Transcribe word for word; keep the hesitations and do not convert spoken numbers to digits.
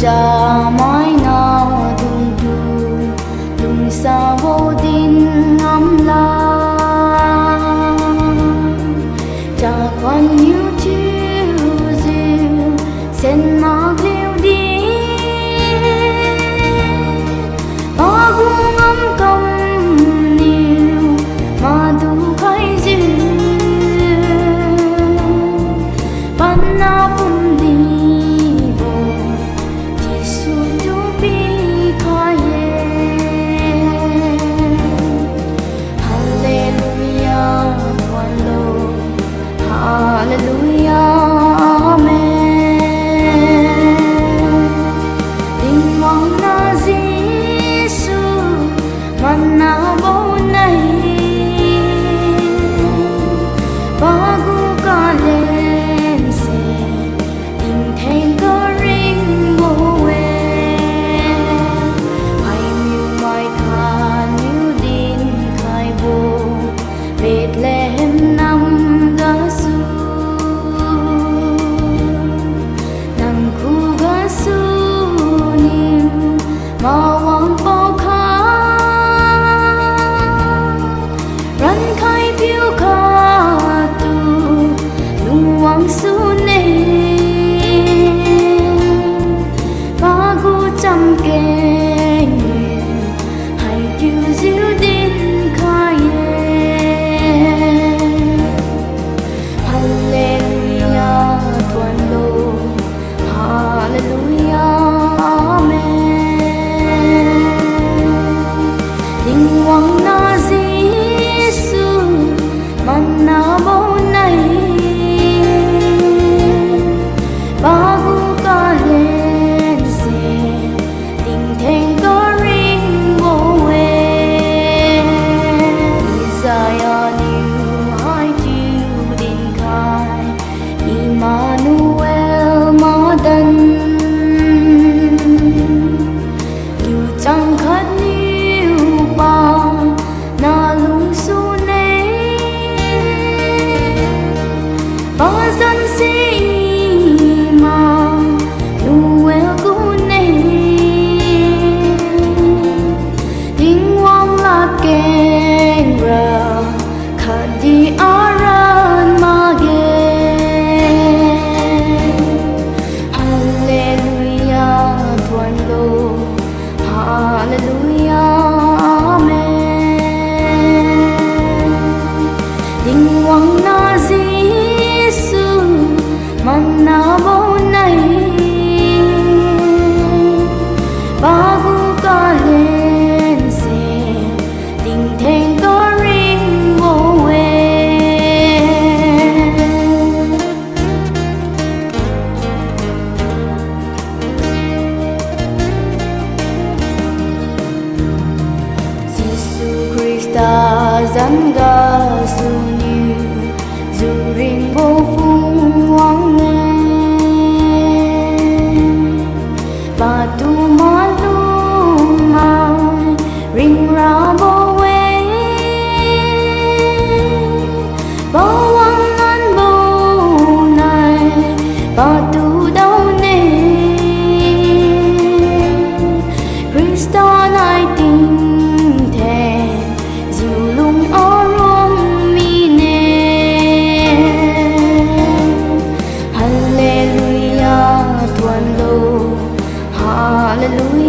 Chamaina dungtu lungsabo din ngamla, chakhuan niu thiujiu sen makliu di, pagu ngamkam niu madu khaijiu, pana pumdibo Jesu tu pikhai-e. Hallelujah, thuonlo. Hallelujah, amen. Tingwang nah Jesu manabo nai, pagu kalense tingtheng karingbo-e. Aimiumai khatniu dinkhaibo Bethlehem nam gasu, nang khugasu niu mawang paokha, rankhai piu khattu lungwang sune, pagu chamkeng niu haichiujiu dinkhai-e. Hallelujah, thuonlo. Hallelujah, amen. Tingwang nah Jesu manabo nai, pagu kalense tingtheng karingbo-e. Isaiah niu haichiu dinkhai, Emmanuel madan, niu chang khatniu pa nah lungsune, pazanse Emmanuel kune, Tingwang ladkeng ra khatdi aran makge. Hallelujah, thuonlo. Hallelujah, amen. Tingwang nah Jesu manabo nai, pagu kalense tingtheng karingbo-e. Jesu Khrista zan gasuniu juringbo phungwang-e, patu malum mai ringrabo-e, pawang nganbo nai patu daone, Khrista nai tingtheng jiu lung arung mine. Hallelujah, thuonlo. Hallelujah.